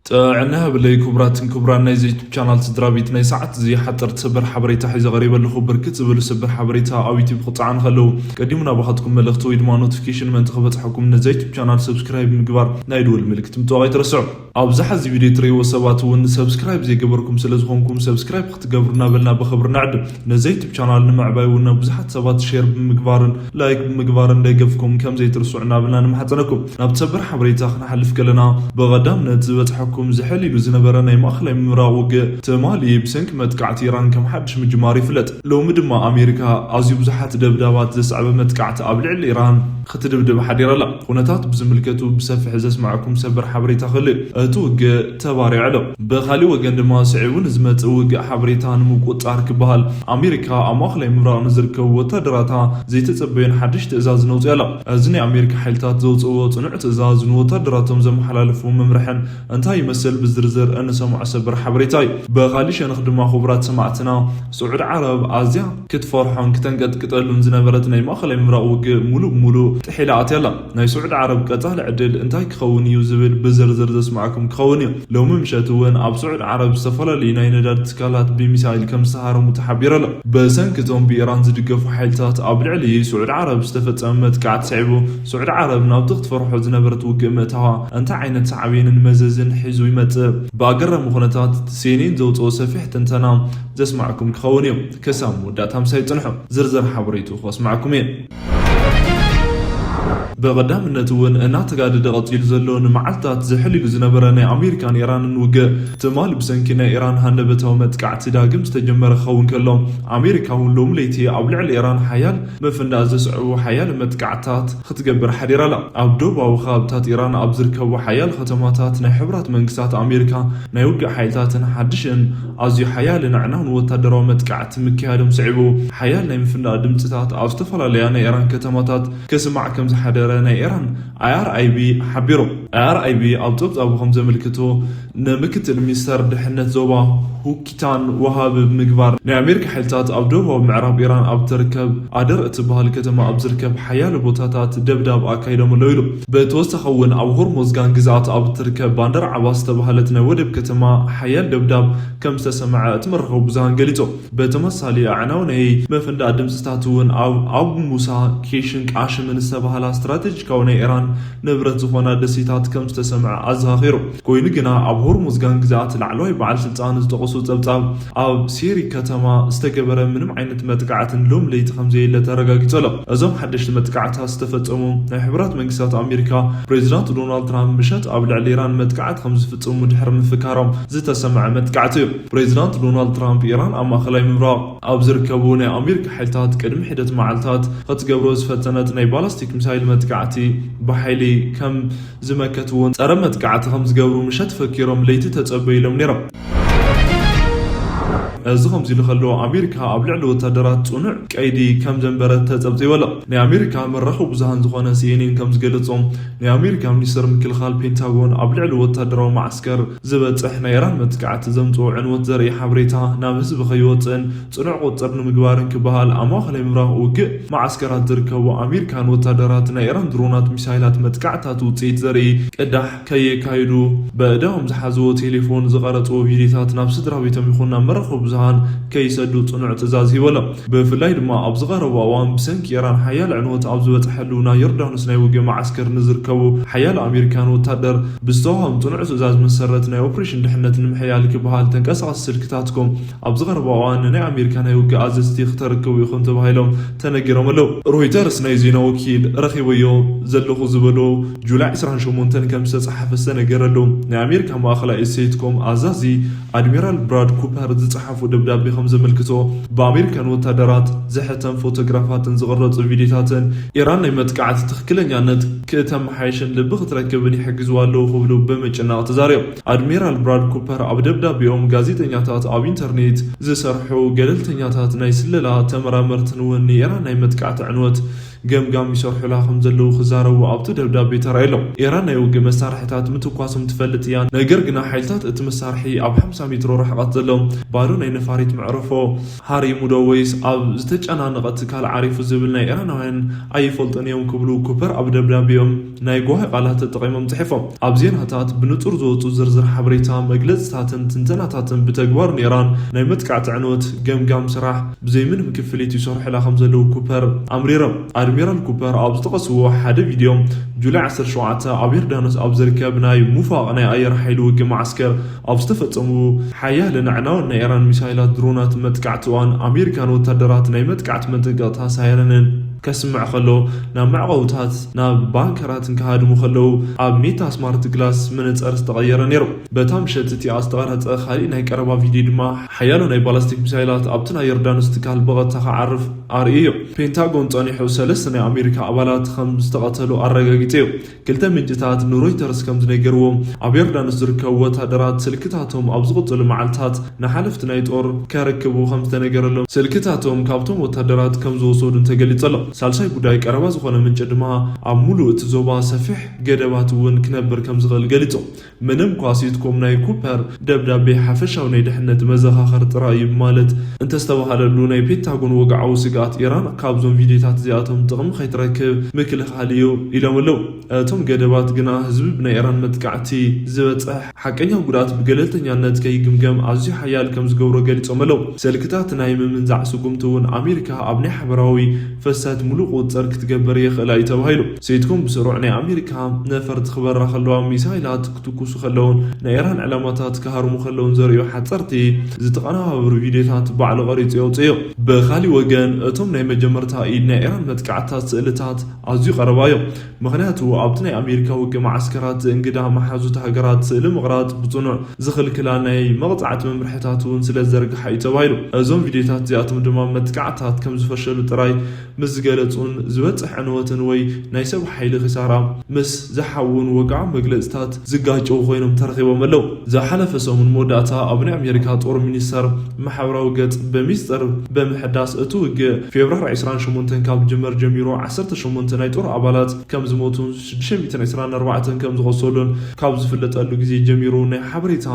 ጥዕና ሃብለይ ክቡራትን ክቡራን ናይዚ ዩቱብ ቻናል ስድራ ቤት፣ ናይ ሰዓት እዚ ሓፀርቲ ሰበር ሓበሬታ ሒዘ ቀሪበ ኣለኹ። ብርክት ዝበሉ ሰበር ሓበሬታ ኣብ ዩቱብ ክፀዓኑ ከለዉ ቀዲሙ ናባኻትኩም መልእኽቲ ወይ ድማ ኖቲፊኬሽን ምእንቲ ክበፅሐኩም ነዚ ዩቱብ ቻናል ሰብስክራይብ ምግባር ናይ ደወል ምልክት ምጥዋቕ ኣይትረስዑ። ኣብዚ ሓዚ ቪድዮ ትርእይዎ ሰባት እውን ሰብስክራይብ ዘይገበርኩም ስለ ዝኾንኩም ሰብስክራይብ ክትገብሩ እናበልና ብኽብሪ ንዕድም። ነዚ ዩቱብ ቻናል ንምዕባይ እውን ናብ ብዙሓት ሰባት ሼር ብምግባርን ላይክ ብምግባርን ደገፍኩም ከም ዘይትርስዑ እናበልና ንምሓፀነኩም። ናብ ሰበር ሓበሬታ ክንሓልፍ ከለና ብቐዳምነት ዝበፅሐኩም ዝሕል ኢሉ ዝነበረ ናይ ማእኸላይ ምብራቕ ውግእ ትማሊ ብሰንኪ መጥቃዕቲ ኢራን ከም ሓድሽ ምጅማሩ ይፍለጥ። ሎሚ ድማ ኣሜሪካ ኣዝዩ ብዙሓት ደብዳባት ዘስዐበ መጥቃዕቲ ኣብ ልዕሊ ኢራን ክትድብድብ ሓዲራ ኣላ። ኩነታት ብዝምልከቱ ብሰፊሕ ዘስማዕኩም ሰበር ሓበሬታ ክህሉ እዩ። እቲ ውግእ ተባሪዑ ኣሎ። ብኻሊእ ወገን ድማ ስዒቡ ንዝመጽእ ውግእ ሓበሬታ ንምቁጽጻር ክበሃል ኣሜሪካ ኣብ ማእኸላይ ምብራቕ ንዝርከቡ ወታደራታ ዘይተጸበዮን ሓድሽ ትእዛዝ ነውጽያ ኣላ። እዚ ናይ ኣሜሪካ ሓይልታት ዘውጽእዎ ጽኑዕ ትእዛዝ ንወታደራቶም ዘመሓላለፉ መምርሕን እንታይ ይመስል ብዝርዝር እንሰምዖ ሰበር ሓበሬታ እዩ። ብኻሊእ ሸነኽ ድማ ክቡራት ሰማዕትና ስዑድ ዓረብ ኣዝያ ክትፈርሖን ክተንቀጥቅጠሉን ዝነበረት ናይ ማእኸላይ ምብራቕ ውግእ ሙሉእ ብሙሉእ ጥሒላ ኣትያ ኣላ። ናይ ስዑድ ዓረብ ቀጻሊ ዕድል እንታይ ክኸውን እዩ ዝብል ብዝርዝር ዘስማዕኩም ክኸውን እዩ። ሎሚ ምሸት እውን ኣብ ስዑድ ዓረብ ዝተፈላለዩ ናይ ነዳዲ ትካላት ብሚሳይል ከም ዝተሃረሙ ተሓቢሩ ኣሎ። ብሰንኪ እቶም ብኢራን ዝድገፉ ሓይልታት ኣብ ልዕሊ ስዑድ ዓረብ ዝተፈጸመ መጥቃዕቲ ስዒቡ ስዑድ ዓረብ ናብቲ ክትፈርሖ ዝነበረት ውግእ ምእታዋ እንታይ ዓይነት ሳዕቤንን መዘዝን ሒዙ ይመጽእ? ብኣገራሚ ኩነታት ሴኔን ዘውጽኦ ሰፊሕ ትንተና ዘስማዕኩም ክኸውን እዩ። ክሳብ መወዳእታ ምሳይ ጽንሑ። ዝርዝር ሓበሬቱ ከስማዕኩም እየ። ብቐዳምነት እውን እናተጋደደ ቀጺሉ ዘሎ ንመዓልታት ዝሕል ኢሉ ዝነበረ ናይ ኣሜሪካን ኢራንን ውግእ ትማሊ ብሰንኪ ናይ ኢራን ሃንደበታዊ መጥቃዕቲ ዳግም ዝተጀመረ ክኸውን ከሎ ኣሜሪካ እውን ሎሚ ለይቲ ኣብ ልዕሊ ኢራን ሓያል መፍንዳእ ዘስዕቡ ሓያል መጥቃዕትታት ክትገብር ሓዲራ ኣላ። ኣብ ደቡባዊ ከባብታት ኢራን ኣብ ዝርከቡ ሓያል ከተማታት ናይ ሕቡራት መንግስታት ኣሜሪካ ናይ ውግእ ሓይልታትን ሓድሽን ኣዝዩ ሓያልን ኣዕናውን ወታደራዊ መጥቃዕቲ ምክያዶም ስዒቡ ሓያል ናይ ምፍንዳእ ድምፅታት ኣብ ዝተፈላለያ ናይ ኢራን ከተማታት ክስማዕ ከም ዝሓደረ ናይ ኢራን ኣይ ኣር ኣይ ቢ ሓቢሩ። ኣይ ኣር ኣይ ቢ ኣብ ጸብጻቡ ከም ዘመልክቶ ንምክትል ሚኒስተር ድሕነት ዞባ ሁኪታን ወሃቢ ብምግባር ናይ ኣሜሪካ ሓይልታት ኣብ ደቡባዊ ምዕራብ ኢራን ኣብ ትርከብ ኣደር እትበሃል ከተማ ኣብ ዝርከብ ሓያለ ቦታታት ደብዳብ ኣካይዶም ኣለዉ ኢሉ። ብተወሳኺ እውን ኣብ ሆርሞዝጋን ግዝኣት ኣብ እትርከብ ባንደር ዓባስ ዝተባሃለት ናይ ወደብ ከተማ ሓያል ደብዳብ ከም ዝተሰምዐ እቲ መራኸቢ ብዙሃን ገሊጹ። ብተመሳሳሊ ኣዕናዊ ናይ መፈንዳእ ድምፅታት እውን ኣብ ኣቡ ሙሳ ኬሽን ቃሽምን ዝተባሃላ ስትራቴጂካዊ ናይ ኢራን ንብረት ዝኾና ደሴታት ከም ዝተሰምዐ ኣዘኻኺሩ። ኮይኑ ግና ኣብ ሆርሙዝጋን ግዝኣት ላዕለዋይ በዓል ስልጣን ዝጠቐሱ ጸብጻብ ኣብ ሴሪ ከተማ ዝተገበረ ምንም ዓይነት መጥቃዕትን ሎም ለይቲ ከም ዘየለ ተረጋጊጹ ኣሎ። እዞም ሓደሽቲ መጥቃዕትታት ዝተፈጸሙ ናይ ሕቡራት መንግስታት ኣሜሪካ ፕሬዚዳንት ዶናልድ ትራምፕ ምሸት ኣብ ልዕሊ ኢራን መጥቃዕቲ ከም ዝፍጽሙ ድሕሪ ምፍካሮም ዝተሰምዐ መጥቃዕቲ እዩ። ፕሬዚዳንት ዶናልድ ትራምፕ ኢራን ኣብ ማእኸላይ ምብራቕ ኣብ ዝርከቡ ናይ ኣሜሪካ ሓይልታት ቅድሚ ሒደት መዓልታት ክትገብሮ ዝፈተነት ናይ ባላስቲክ ሚሳይል መጥቃዕቲ ብሓይሊ ከም ዝመከትዎን ጸረ መጥቃዕቲ ከም ዝገብሩ ምሸት ፈኪሮም ለይቲ ተጸበዩ ኢሎም ነይሮም። እዚ ከምዚ ኢሉ ከሎ ኣሜሪካ ኣብ ልዕሊ ወታደራት ጽኑዕ ቀይዲ ከም ዘንበረት ተጸብጺቡ ኣሎ። ናይ ኣሜሪካ መራኸቢ ብዙሃን ዝኾነ ሲ ኤን ኤን ከም ዝገለጾም ናይ ኣሜሪካ ሚኒስተር ምክልኻል ፔንታጎን ኣብ ልዕሊ ወታደራዊ መዓስከር ዝበጽሕ ናይ ኢራን መጥቃዕቲ ዘምጽኦ ዕንወት ዘርኢ ሓበሬታ ናብ ህዝቢ ከይወጽእን ጽኑዕ ቁጽር ንምግባርን ክበሃል ኣብ ማእኸላይ ምብራቕ ውግእ መዓስከራት ዝርከቡ ኣሜሪካን ወታደራት ናይ ኢራን ድሮናት ሚሳይላት መጥቃዕታት ውጽኢት ዘርኢ ቅዳሕ ከየካይዱ በእዳዎም ዝሓዝዎ ቴሌፎን ዝቐረጽዎ ቪዲዮታት ናብ ስድራ ቤቶም ይኹን ናብ መራኸቢ ብዙሃን ከይሰዱ ጽኑዕ ትእዛዝ ሂቡ ኣሎ። ብፍላይ ድማ ኣብዚ ቀረባ እዋን ብሰንኪ ኢራን ሓያል ዕንወት ኣብ ዝበጽሐሉ ናይ ዮርዳኖስ ናይ ውግእ መዓስከር ንዝርከቡ ሓያል ኣሜሪካን ወታደር ብዝተዋህቦም ጽኑዕ ትእዛዝ መሰረት ናይ ኦፕሬሽን ድሕነት ንምሕያል ክበሃል ተንቀሳቐሲ ስልክታትኩም ኣብዚ ቀረባ እዋን ንናይ ኣሜሪካ ናይ ውግእ ኣዘዝቲ ክተርክቡ ኢኹም ተባሂሎም ተነጊሮም ኣለዉ። ሮይተርስ ናይ ዜና ወኪል ረኺበዮ ዘለኹ ዝበሎ ጁላይ ዕስራን ሸሞንተን ከም ዝተጻሓፈ ዝተነገረ ኣሎ። ናይ ኣሜሪካ ማእኸላይ እሴትኮም ኣዛዚ ኣድሚራል ብራድ ኩፐር ዝጸሓፎ ደብዳቤ ከም ዘመልክቶ ብኣሜሪካን ወታደራት ዝሕተም ፎቶግራፋትን ዝቕረጹ ቪዲዮታትን ኢራን ናይ መጥቃዕቲ ትኽክለኛነት ክተመሓየሽን ልቢ ክትረክብን ይሕግዝዋ ኣለዉ ክብሉ ብምጭናቕ ተዛሪቦም። ኣድሚራል ብራድ ኩፐር ኣብ ደብዳቤኦም ጋዜጠኛታት ኣብ ኢንተርኔት ዝሰርሑ ገለልተኛታት ናይ ስለላ ተመራመርትን እውን ንኢራን ናይ መጥቃዕቲ ዕንወት ገምጋም ይሰርሑላ ከም ዘለዉ ክዛረቡ ኣብቲ ደብዳቤ ተራእዩ ኣሎ። ኢራን ናይ ውግእ መሳርሒታት ምትኳሶም ትፈልጥ እያ፣ ነገር ግና ሓይልታት እቲ መሳርሒ ኣብ ሓምሳ ሜትሮ ርሕቀት ዘሎ ባዶ ናይ ነፋሪት መዕረፎ ሃሪሙ ዶ ወይስ ኣብ ዝተጨናነቐ ትካል ዓሪፉ ዝብል ናይ ኢራናውያን ኣይፈልጡን እዮም ክብሉ ኩፐር ኣብ ደብዳቤኦም ናይ ጓሂ ቃላት ተጠቒሞም ጽሒፎም። ኣብ ዜናታት ብንጹር ዝወጹ ዝርዝር ሓበሬታ፣ መግለጽታትን ትንተናታትን ብተግባር ንኢራን ናይ መጥቃዕቲ ዕንወት ገምጋም ስራሕ ብዘይ ምንም ክፍሊት ይሰርሑላ ከም ዘለዉ ኩፐር ኣምሪሮም። ኣድሚራል ኩፐር ኣብ ዝጠቐስዎ ሓደ ቪድዮ፣ ጁላይ ዓሰርተ ሸውዓተ ኣብ ዮርዳኖስ ኣብ ዝርከብ ናይ ሙፋቕ ናይ ኣየር ሓይሊ ውግእ መዓስከር ኣብ ዝተፈጸሙ ሓያልን ኣዕናውን ናይ ኢራን ሚሳይላት ድሮናት መጥቃዕቲ እዋን፣ ኣሜሪካን ወታደራት ናይ መጥቃዕቲ መጠንቀቕታ ሳይረንን ከስምዕ ከሎ፣ ናብ መዕቆብታት፣ ናብ ባንከራትን ክሃድሙ ከለዉ፣ ኣብ ሜታ ስማርት ግላስ መነጸር ዝተቐየረ ነይሩ። በታ ምሸት እቲኣ ዝተቐረጸ ካሊእ ናይ ቀረባ ቪድዮ ድማ፣ ሓያሎ ናይ ባላስቲክ ሚሳይላት ኣብቲ ናይ ዮርዳኖስ ትካል ብቐጥታ ክዓርፍ ኣርእዩ እዩ። ፔንታጎን ጸኒሑ ሰለስተ ናይ ኣሜሪካ ኣባላት ከም ዝተቐተሉ ኣረጋጊጹ እዩ። ክልተ ምንጭታት ንሮይተርስ ከም ዝነገርዎ፣ ኣብ ዮርዳኖስ ዝርከቡ ወታደራት ስልክታቶም ኣብ ዝቕጽሉ መዓልታት ንሓለፍቲ ናይ ጦር ከረክቡ ከም ዝተነገረሎም፣ ስልክታቶም ካብቶም ወታደራት ከም ዝወሰዱን ተገሊጹ ኣሎ። ሳልሳይ ጉዳይ፣ ቀረባ ዝኾነ ምንጪ ድማ፣ ኣብ ሙሉእ እቲ ዞባ ሰፊሕ ገደባት እውን ክነብር ከም ዝኽእል ገሊጹ። ምንም እኳ ሴትኮም ናይ ኩፐር ደብዳቤ ሓፈሻዊ ናይ ድሕነት መዘኻኸር ጥራይ እዩ ብማለት እንተስተባሃለሉ፣ ናይ ፔንታጎን ወግዓዊ ስግኣት፣ ኢራን ካብዞም ቪድዮታት እዚኣቶም ጥቕሚ ከይትረክብ ምክልኻል እዩ ኢሎም ኣለዉ። እቶም ገደባት ግና፣ ህዝቢ ብናይ ኢራን መጥቃዕቲ ዝበጽሕ ሓቀኛ ጉድኣት ብገለልተኛነት ከይግምገም ኣዝዩ ሓያል ከም ዝገብሮ ገሊጾም ኣለዉ። ሰልክታት ናይ ምምንዛዕ ስጉምቲ እውን፣ ኣሜሪካ ኣብ ናይ ሓበራዊ ፍሰት ሙሉእ ቁጽጽር ክትገብር የኽእላ እዩ ተባሂሉ። ሴትኮም ብስሩዕ ናይ ኣሜሪካ ነፈርቲ ክበራ ከለዋ ሚሳይላት ክትኩሱ ከለውን ናይ ኢራን ዕላማታት ክሃርሙ ከለውን ዘርእዩ ሓጸርቲ ዝተቐነባበሩ ቪድዮታት ባዕሉ ቀሪጹ የውጽእዮ። ብኻሊእ ወገን፣ እቶም ናይ መጀመርታ ኢድ ናይ ኢራን መጥቃዕታት ስእልታት ኣዝዩ ቀረባ እዮም። ምኽንያቱ፣ ኣብቲ ናይ ኣሜሪካ ውግእ መዓስከራት እንግዳ መሓዙት ሃገራት ስእሊ ምቕራጽ ብጽኑዕ ዝኽልክላ ናይ መቕጻዕቲ መምርሕታት እውን ስለ ዝዘርግሓ እዩ ተባሂሉ። እዞም ቪድዮታት እዚኣቶም ድማ መጥቃዕታት ከም ዝፈሸሉ ጥራይ ምስ ዝገለጹን ዝበጽሕ ዕንወትን ወይ ናይ ሰብ ሓይሊ ክሳራ ምስ ዝሓውን ወግዓዊ መግለጽታት ዝጋጨው ኮይኖም ተረኺቦም ኣለዉ። ዝሓለፈ ሰሙን መወዳእታ ኣብ ናይ ኣሜሪካ ጦር ሚኒስተር ማሕበራዊ ገጽ ብሚስጥር ብምሕዳስ፣ እቲ ውግእ ፌብራሪ ዕስራን ሸሞንተን ካብ ዝጅመር ጀሚሩ ዓሰርተ ሸሞንተ ናይ ጦር ኣባላት ከም ዝሞቱን ሽዱሽተ ሚእትን ዕስራን ኣርባዕተን ከም ዝቖሰሉን ካብ ዝፍለጠሉ ግዜ ጀሚሩ ናይ ሓበሬታ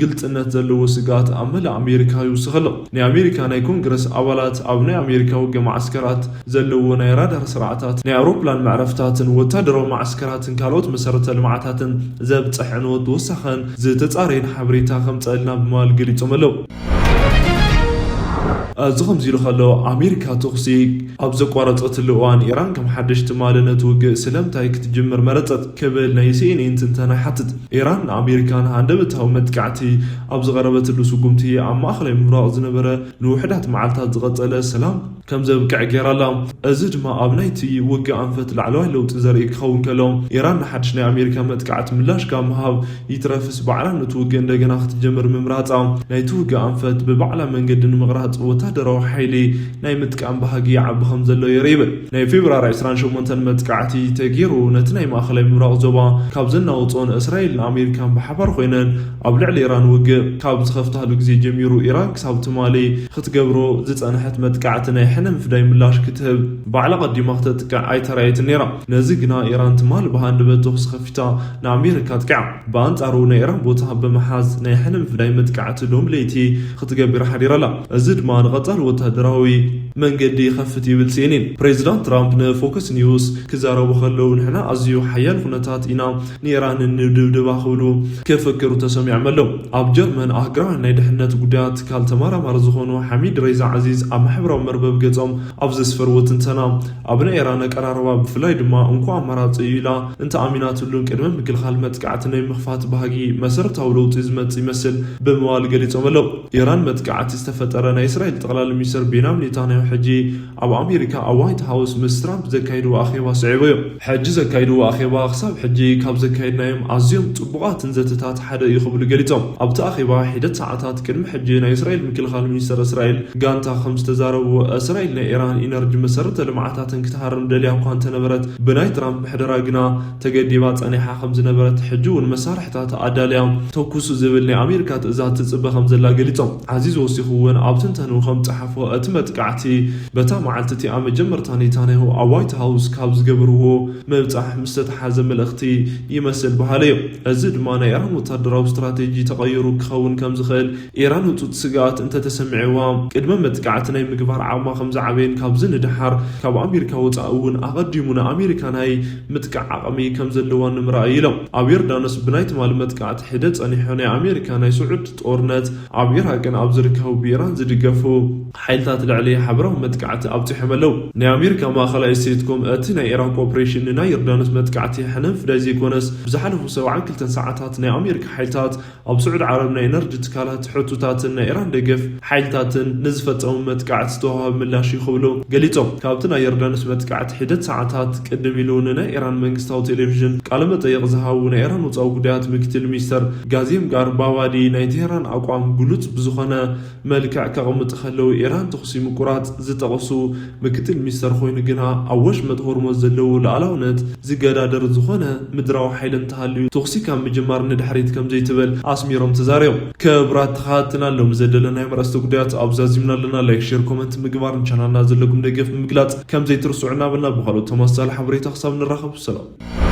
ግልጽነት ዘለዎ ስግኣት ኣብ መላእ ኣሜሪካ ይውስኽ ኣሎ። ናይ ኣሜሪካ ናይ ኮንግረስ ኣባላት ኣብ ናይ ኣሜሪካ ውግእ መዓስከራት ዘለዎ ናይ ራዳር ስርዓታት፣ ናይ ኣውሮፕላን መዕረፍታትን ወታደራዊ መዓስከራትን ካልኦት መሰረተ ልምዓታትን ዘብጽሕ ዕንወት ተወሳኸን ዝተጻረየን ሓበሬታ ከምጸእልና ብምባል ገሊጾም ኣለዉ። እዚ ከምዚ ኢሉ ከሎ፣ ኣሜሪካ ተኹሲ ኣብ ዘቋረጸትሉ እዋን፣ ኢራን ከም ሓደሽ ትማሊ ነቲ ውግእ ስለምንታይ ክትጅምር መረጸት? ክብል ናይ ሲኤንኤን ትንተና ይሓትት። ኢራን ንኣሜሪካን ሃንደበታዊ መጥቃዕቲ ኣብ ዝቐረበትሉ ስጉምቲ፣ ኣብ ማእከላይ ምብራቕ ዝነበረ ንውሑዳት መዓልታት ዝቐጸለ ሰላም ከም ዘብቅዕ ገይራ ኣላ። እዚ ድማ ኣብ ናይቲ ውግእ ኣንፈት ላዕለዋይ ለውጢ ዘርኢ ክኸውን ከሎ፣ ኢራን ንሓድሽ ናይ ኣሜሪካ መጥቃዕቲ ምላሽ ካብ ምሃብ ይትረፍስ፣ ባዕላ ነቲ ውግእ እንደገና ክትጀምር ምምራጻ፣ ናይቲ ውግእ ኣንፈት ብባዕላ መንገዲ ንምቕራጽ ወታደራዊ ሓይሊ ናይ ምጥቃም ባህጊ ይዓቢ ከም ዘሎ የርኢ ይብል። ናይ ፌብራሪ ዕስራን ሸሞንተን መጥቃዕቲ ተገይሩ፣ ነቲ ናይ ማእከላይ ምብራቕ ዞባ ካብ ዘናወጾን እስራኤልን ኣሜሪካን ብሓባር ኮይነን ኣብ ልዕሊ ኢራን ውግእ ካብ ዝኸፍታሉ ግዜ ጀሚሩ፣ ኢራን ክሳብ ትማሊ ክትገብሮ ዝጸንሐት መጥቃዕቲ ናይ ሕነ ምፍዳይ ምላሽ ክትህብ ባዕላ ቀዲማ ክተጥቅዕ ኣይተራእየትን ነይራ። ነዚ ግና፣ ኢራን ትማሊ ብሃንደበት ተኹሲ ከፊታ ንኣሜሪካ ኣጥቂዓ። ብኣንጻሩ፣ ናይ ኢራን ቦታ ብምሓዝ ናይ ሕነ ምፍዳይ መጥቃዕቲ ሎሚ ለይቲ ክትገብር ሓዲራ ኣላ። እዚ ድማ ንቐጻሊ ወታደራዊ መንገዲ ይኸፍት ይብል ሲኤንኤን። ፕሬዚዳንት ትራምፕ ንፎክስ ኒውስ ክዛረቡ ከለዉ፣ ንሕና ኣዝዩ ሓያል ኩነታት ኢና ንኢራን ንድብድባ ክብሉ ክፍክሩ ተሰሚዖም ኣለዉ። ኣብ ጀርመን ኣህግራውያን ናይ ድሕነት ጉዳያት ትካል ተመራማሪ ዝኾኑ ሓሚድ ሬዛ ዓዚዝ ኣብ ማሕበራዊ መርበብ ገጾም ኣብ ዘስፈርዎ ትንተና፣ ኣብ ናይ ኢራን ኣቀራርባ ብፍላይ ድማ እንኮ ኣማራጺ እዩ ኢላ እንተኣሚናትሉን ቅድመ ምክልኻል መጥቃዕቲ ናይ ምኽፋት ባህጊ መሰረታዊ ለውጢ ዝመጽእ ይመስል ብምባል ገሊጾም ኣለዉ። ኢራን መጥቃዕቲ ዝተፈጠረ ናይ እስራኤል ጠቕላሊ ሚኒስትር ቤንያሚን ኔታንያሁ ሕጂ ኣብ ኣሜሪካ ኣብ ዋይት ሃውስ ምስ ትራምፕ ዘካይድዎ ኣኼባ ስዒቡ እዩ። ሕጂ ዘካይድዎ ኣኼባ ክሳብ ሕጂ ካብ ዘካየድናዮም ኣዝዮም ጽቡቓትን ዘተታት ሓደ እዩ ክብሉ ገሊጾም። ኣብቲ ኣኼባ ሒደት ሰዓታት ቅድሚ ሕጂ ናይ እስራኤል ምክልኻል ሚኒስተር እስራኤል ጋንታ ከም ዝተዛረቡ፣ እስራኤል ናይ ኢራን ኢነርጂ መሰረተ ልምዓታትን ክትሃርም ደልያ እኳ እንተነበረት፣ ብናይ ትራምፕ ምሕደራ ግና ተገዲባ ጸኒሓ ከም ዝነበረት፣ ሕጂ እውን መሳርሕታት ኣዳልያ ተኩሱ ዝብል ናይ ኣሜሪካ ትእዛዝ ትጽበ ከም ዘላ ገሊጾም። ዓዚዝ ወሲኹ እውን ኣብ ትንተንኡ ከም ጸሓፎ፣ እቲ መጥቃዕቲ በታ መዓልቲ እቲኣ መጀመርታ ኔታንያሁ ኣብ ዋይት ሃውስ ካብ ዝገብርዎ ምብጻሕ ምስ ተተሓዘ መልእኽቲ ይመስል በሃሊ እዩ። እዚ ድማ ናይ ኢራን ወታደራዊ ስትራቴጂ ተቐይሩ ክኸውን ከም ዝኽእል ኢራን ህጹጽ ስግኣት እንተተሰሚዕዋ፣ ቅድመ መጥቃዕቲ ናይ ምግባር ዓቕማ ከም ዝዓበየን ካብዚ ንደሓር ካብ ኣሜሪካ ወጻኢ እውን ኣቐዲሙ ንኣሜሪካ ናይ ምጥቃዕ ዓቕሚ ከም ዘለዋ ንምርኣይ ኢሎም። ኣብ ዮርዳኖስ ብናይ ትማሊ መጥቃዕቲ ሒደት ጸኒሑ ናይ ኣሜሪካ ናይ ስዑድ ጦርነት ኣብ ኢራቅን ኣብ ዝርከቡ ብኢራን ዝድገፉ ሓይልታት ልዕሊ ሓበራዊ መጥቃዕቲ ኣብጺሖም ኣለዉ። ናይ ኣሜሪካ ማእኸላይ ስቴትኮም እቲ ናይ ኢራቅ ኦፕሬሽን ንናይ ዮርዳኖስ መጥቃዕቲ ሕነ ምፍዳይ ዘይኮነስ ብዝሓለፉ ሰብዓን ክልተን ሰዓታት ናይ ኣሜሪካ ሓይልታት ኣብ ስዑድ ዓረብ ናይ ኤነርጂ ትካላት ሕቱታትን ናይ ኢራን ደገፍ ሓይልታትን ንዝፈጸሙ መጥቃዕቲ ዝተዋህበ ምላሽ እዩ ክብሉ ገሊጾም። ካብቲ ናይ ዮርዳኖስ መጥቃዕቲ ሒደት ሰዓታት ቅድም ኢሉ ንናይ ኢራን መንግስታዊ ቴሌቪዥን ቃለ መጠይቕ ዝሃቡ ናይ ኢራን ውጻዊ ጉዳያት ምክትል ሚኒስተር ጋዚም ጋር ባባዲ ናይ ቴህራን ኣቋም ግሉጽ ብዝኾነ መልክዕ ከቐምጡ ከለዉ ኢራን ተኹሲ ምቁራጽ ዝጠቐሱ ምክትል ሚኒስተር ኮይኑ ግና ኣብ ወሽመጥ ሆርሞዝ ዘለዉ ሉዓላውነት ዝገዳደር ዝኾነ ምድራዊ ሓይሊ እንተሃልዩ ተኹሲ ካብ ምጅማር ንድሕሪት ከም ዘይትብል ኣስሚሮም ተዛሪቦም። ክቡራት ተኸታተልና ሎም ዘደለና ናይ መረስቲ ጉዳያት ኣብ ዛዚምና ኣለና። ላይክ፣ ሼር፣ ኮመንት ምግባርን ቻናልና ዘለኩም ደገፍ ምግላጽ ከም ዘይትርስዑ እናበልና ብኻልኦት ተመሳሳሊ ሓበሬታ ክሳብ ንራኸብ ሰላም።